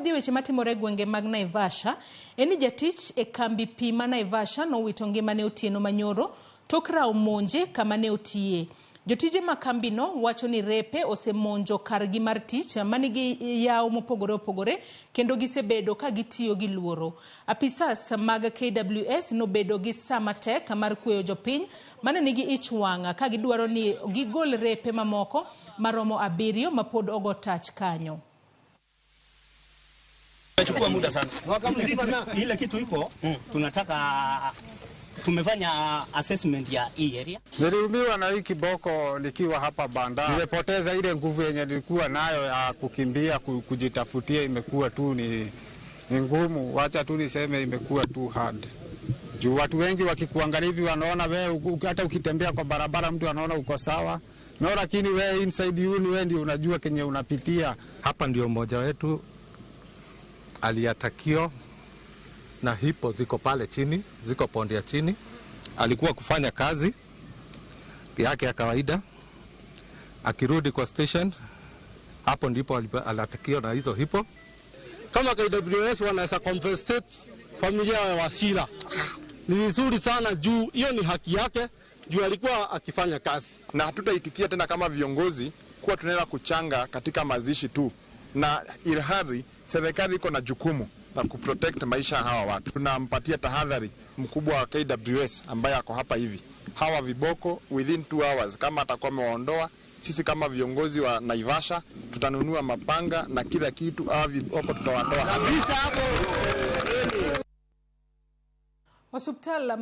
Kapok wadhi weche matimore e gwenge mag Naivasha, en ni jatich e kambi pi ma Naivasha nowito ngimane otieno manyoro tok rawo monje kama ne otiye. Jotije ma kambino wacho ni repe osemonjo kargi mar tich manigi yawo mopogore opogore kendo gisebedo ka gitiyo gi luoro. Apisas mag KWS nobedo gi saa matek mar kweyo jopiny mane nigi ich wang' ka gidwaro ni gigol repe mamoko maromo 7 mapod ogo tach kanyo. Imechukua muda sana. Mwaka mzima na ile kitu iko tunataka tumefanya assessment ya hii area. Niliumiwa na hii kiboko nikiwa hapa banda. Nimepoteza ile nguvu yenye nilikuwa nayo ya kukimbia kujitafutia, imekuwa tu ni ngumu. Wacha tu niseme imekuwa tu hard. Juu watu wengi wakikuangalia hivi wanaona wewe, hata ukitembea kwa barabara mtu anaona uko sawa. No, lakini wewe inside you ni wewe ndio unajua kenye unapitia. Hapa ndio mmoja wetu aliatakio na hipo ziko pale chini, ziko ponde ya chini. Alikuwa kufanya kazi yake ya kawaida, akirudi kwa station hapo ndipo aliatakio na hizo hipo. Kama KWS wanaweza compensate familia ya Wasira, ni vizuri sana juu hiyo ni haki yake, juu alikuwa akifanya kazi. Na hatutaitikia tena kama viongozi kuwa tunaenda kuchanga katika mazishi tu, na ilhali serikali iko na jukumu na kuprotect maisha hawa watu. Tunampatia tahadhari mkubwa wa KWS ambaye ako hapa hivi. Hawa viboko within 2 hours kama atakuwa amewaondoa, sisi kama viongozi wa Naivasha tutanunua mapanga na kila kitu, hawa viboko tutawatoa kabisa hapo. Hospital